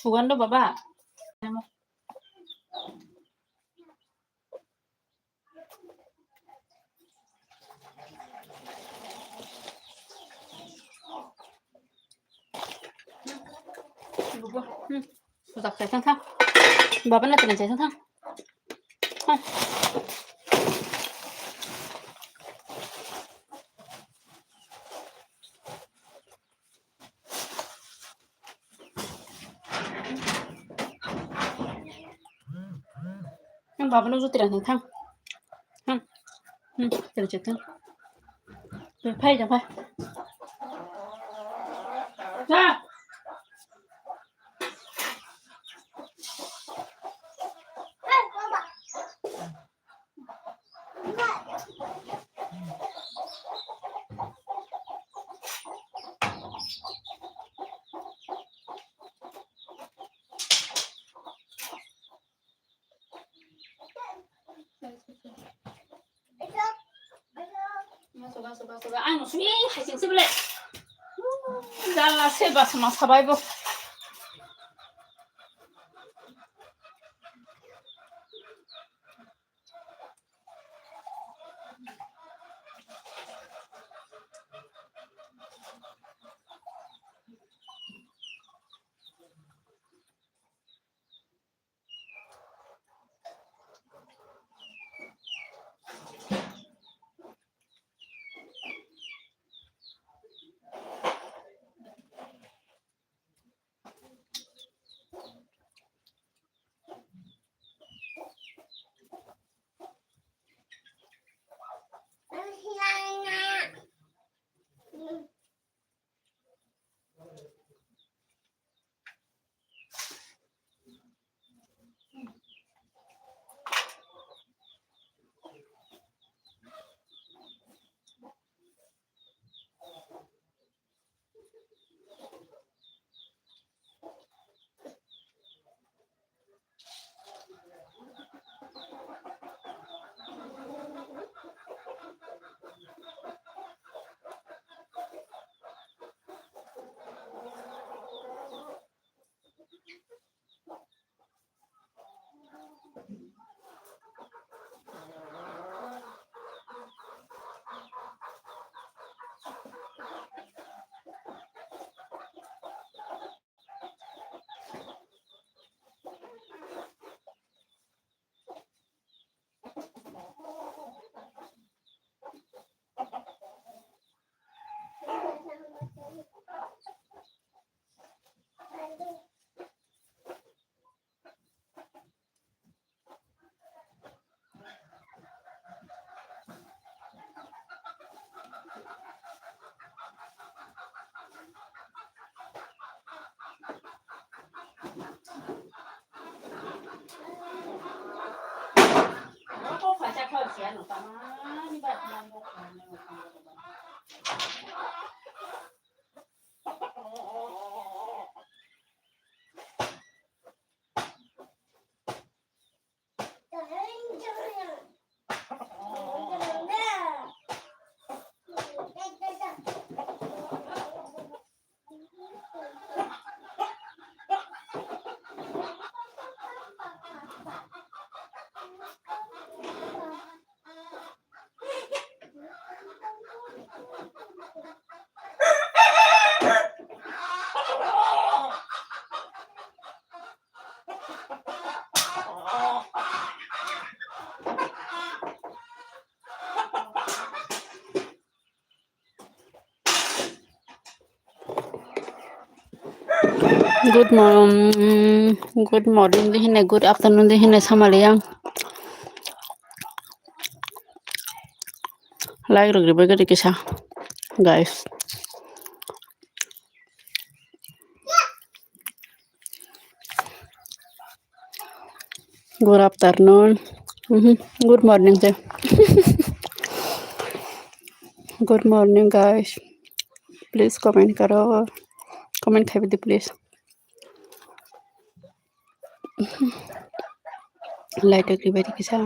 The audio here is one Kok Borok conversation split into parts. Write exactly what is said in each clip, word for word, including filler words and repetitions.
Pugan do baba. Sujak chai thang thang. Baba na tene chai thang thang. Ang baba no jutira thang thang. Hmm. Hmm. Tira chai thang. Phai jang phai. Ja. Soga, soga, soga. Ang no sui hai sing sibele. Jala se bas ma sabai bo. Good morning, good morning di hine, good afternoon di hine samaliya. Like rok ribai gari kisa, guys. Good afternoon. Mhm. Good morning, sir. Good morning, guys. Please comment karo. Comment khai di, please. Light rok ribai di kisa.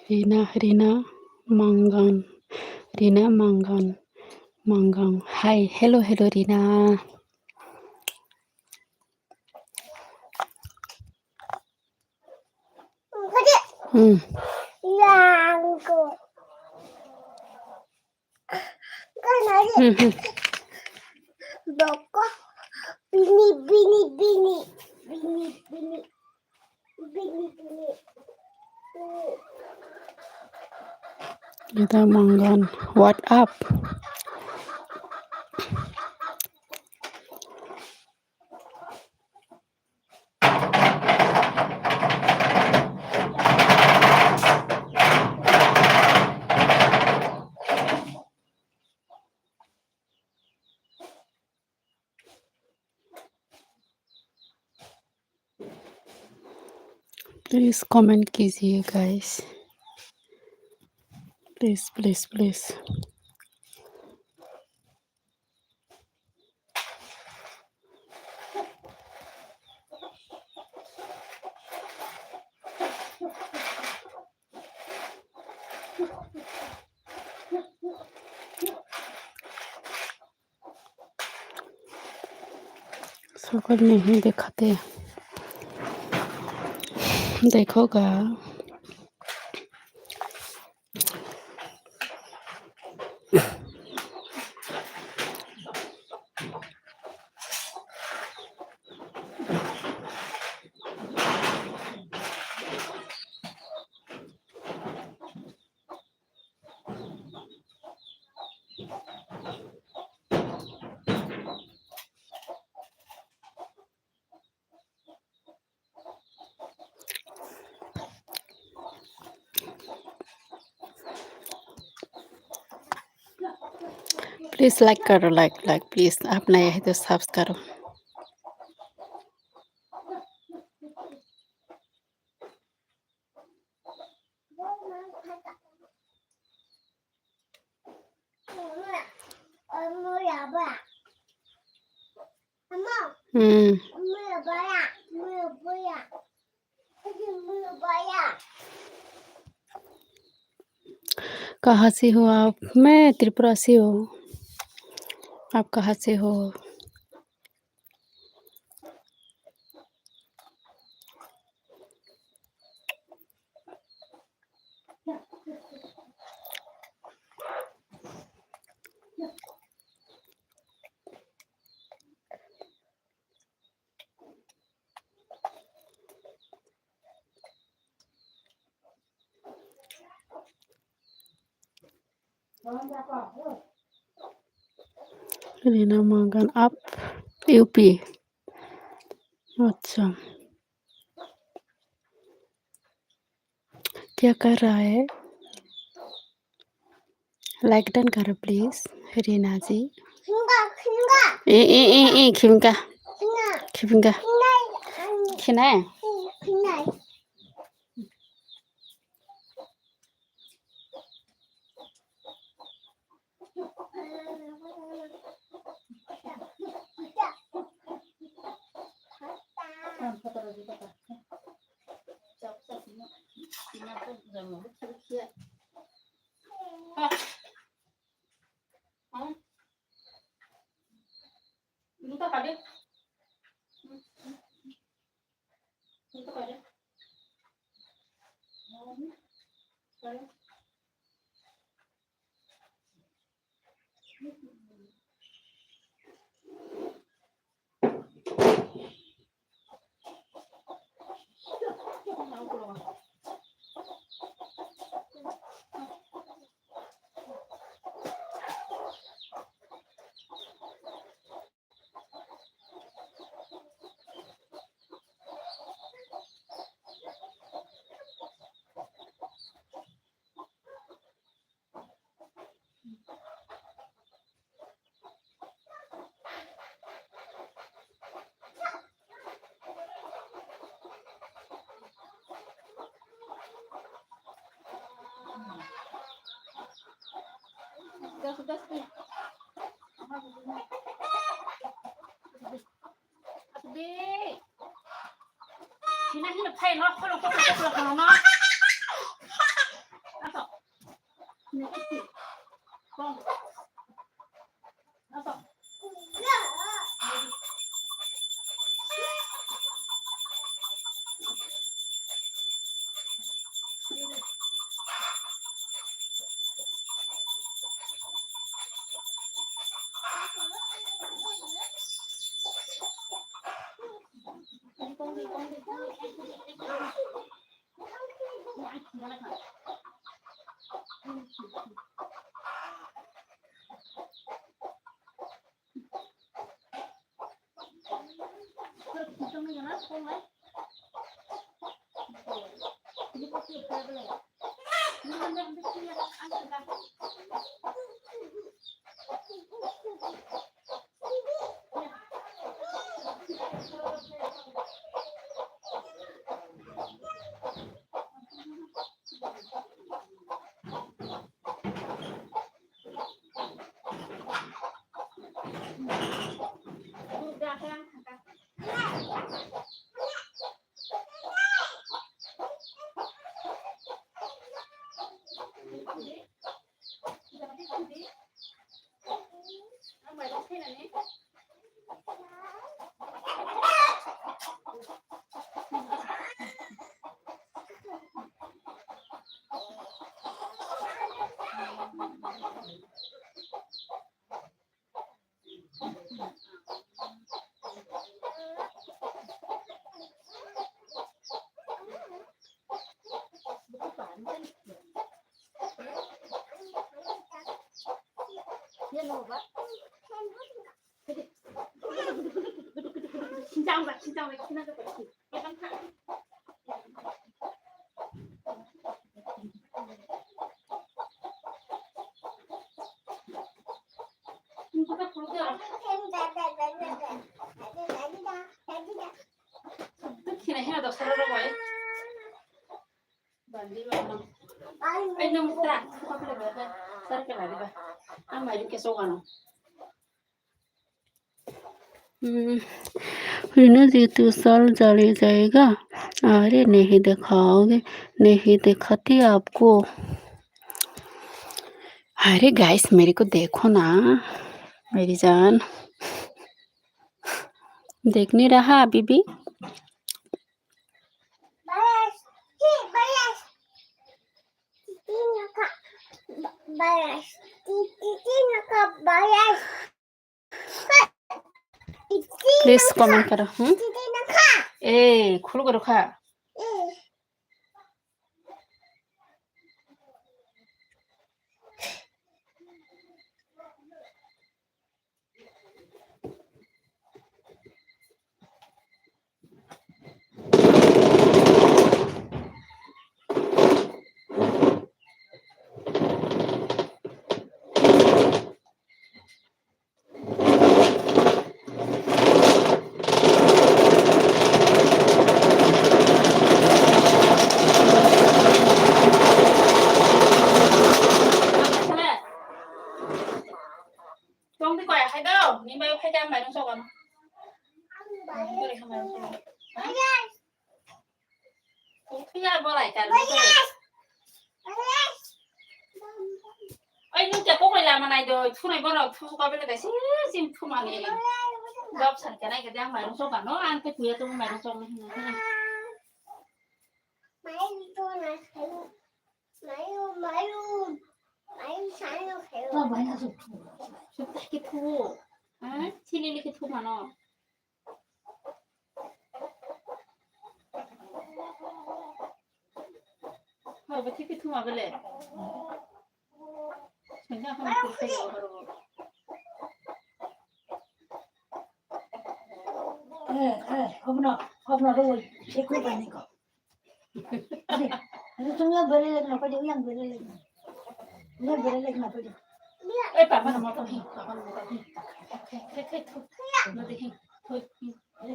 Rina, Rina Mangan, Rina Mangan, Mangan. Hi, hello, hello, Rina. Hmm. Hmm, hmm. Bini, bini, bini. Bini, bini. Bini, bini. Rina Mangan, what up? Please comment कीजिए guys, please, please, please. सकल नहीं दिखाते, देखोगा। Please like करो, like, like, please। आप नए हैं तो subscribe करो। Hmm। कहाँ से हो आप? मैं त्रिपुरा से हूँ। आप कहाँ से हो? Rina Mangan, आप यूपी। अच्छा, क्या कर रहा है? Like done करो please, रीना जी। ए, ए, ए, ए, खिमका। खिमका। खिना। Ai, nang tra, apa pula berapa? Sar kena riba. Ama itu kesok ano. हम्म, रीनू जी, तू साल चले जाएगा? अरे, नहीं दिखाओगे, नहीं दिखाती आपको। अरे गाइस, मेरे को देखो ना, मेरी जान। देख नहीं रहा अभी भी? Please comment करो। हम्म? ए, खुल करो खा। Tong di koi hai do, ni bai phai ka mairung sogon. Bori ha mairung sogon. Ha? Tong phiya borai ka ni. Oi, nung te kokoi lama nai do, thunai bono thu ka bele dai, sim, sim thu mani. Job san ka nai ka dang mairung sogon no, ang te kuya to mairung sogon. Mayu, mayu, mayu, mayu sano khayo. Sub thaki thu. Ha? Chili liki thu mano. Hor ba thiki thu ma bele. Sengka kham thu khayo hor ba. Eh, eh, hobno, hobno ro, ekoi pani ko. Ade, ade, tung yang bere lagi, napa dia yang bere lagi? Yang bere lagi, napa dia? Eh, papa na motor hi, papa na motor hi. Khe, khe, khe, thu. Motor hi, thu, hi. Ade.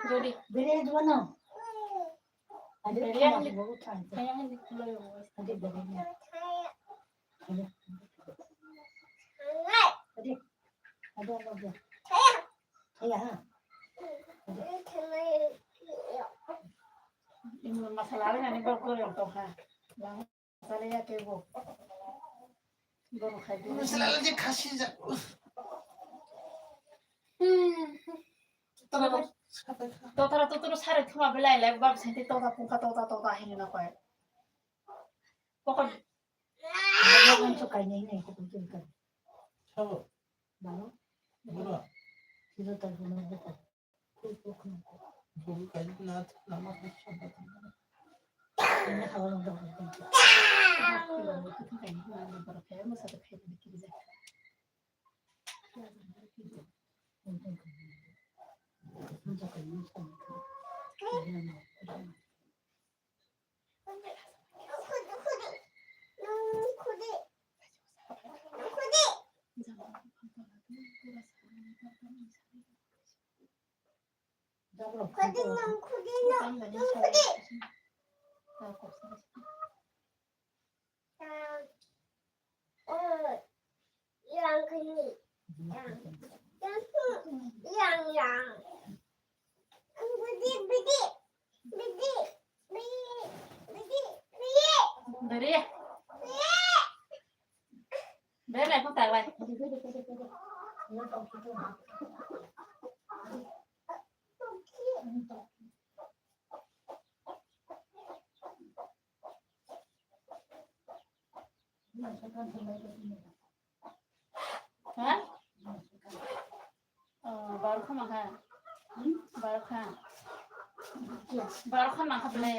Jodi. Bere dua na. Ade, bere yang di, yang di pulau yang. Ade, bere ni. Ade. Ade. Ade, ade, ade. Iya, ha. Masala ni ani bor kore to ha. Chale ya ke bo. Bo khai bo. Misalala je khasi ja. Hmm. Tara ro. Totara totoro sare thuma belai lai bab sente tota pungkha tota tota hini na koi. Pokok. Baba kan so kai nai nai ko pun kai. Sabo. Balo. Bula. Siro tar bula bula. Bula kai na na ma ko sabo. Ini hawa na dong. Kita kai ni na dong para kai mo sa ta kai ni kiri ja. Dari. Dari, aku tak lah. Ha? Oh, baru kama ha. Baru kha. Baru kha ma kha ble.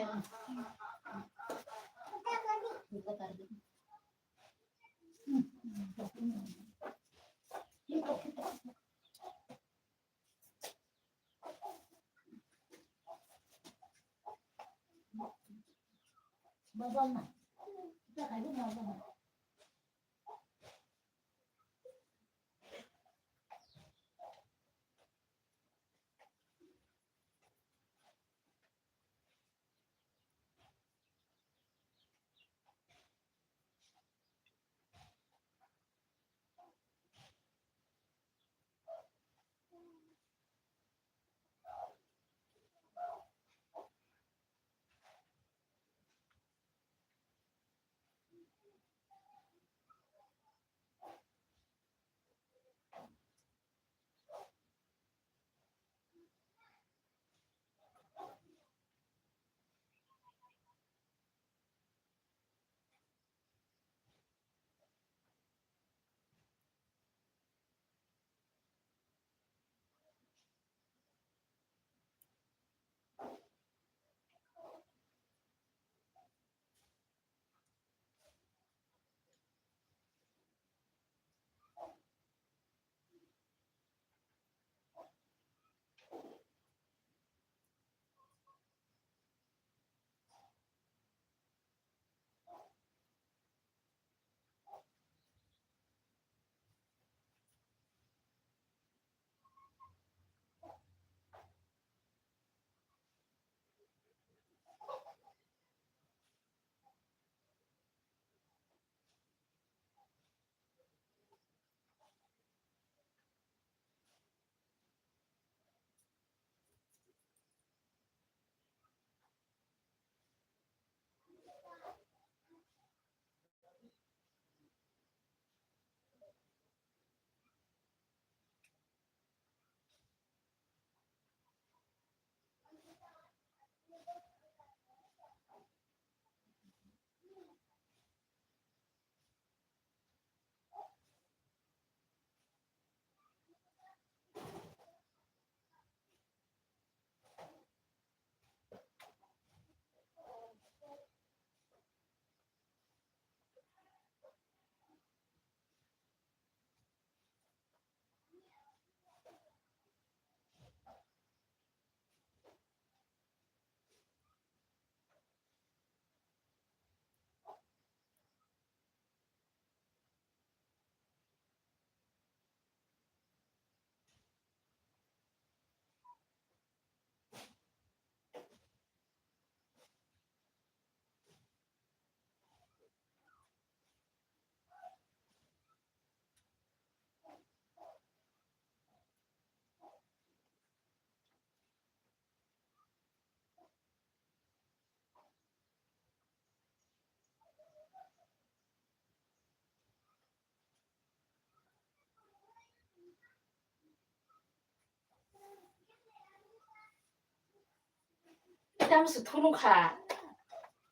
Tamo se thunukha.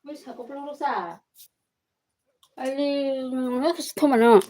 Ui sa koplo rok sa. Ali, mm, thumano.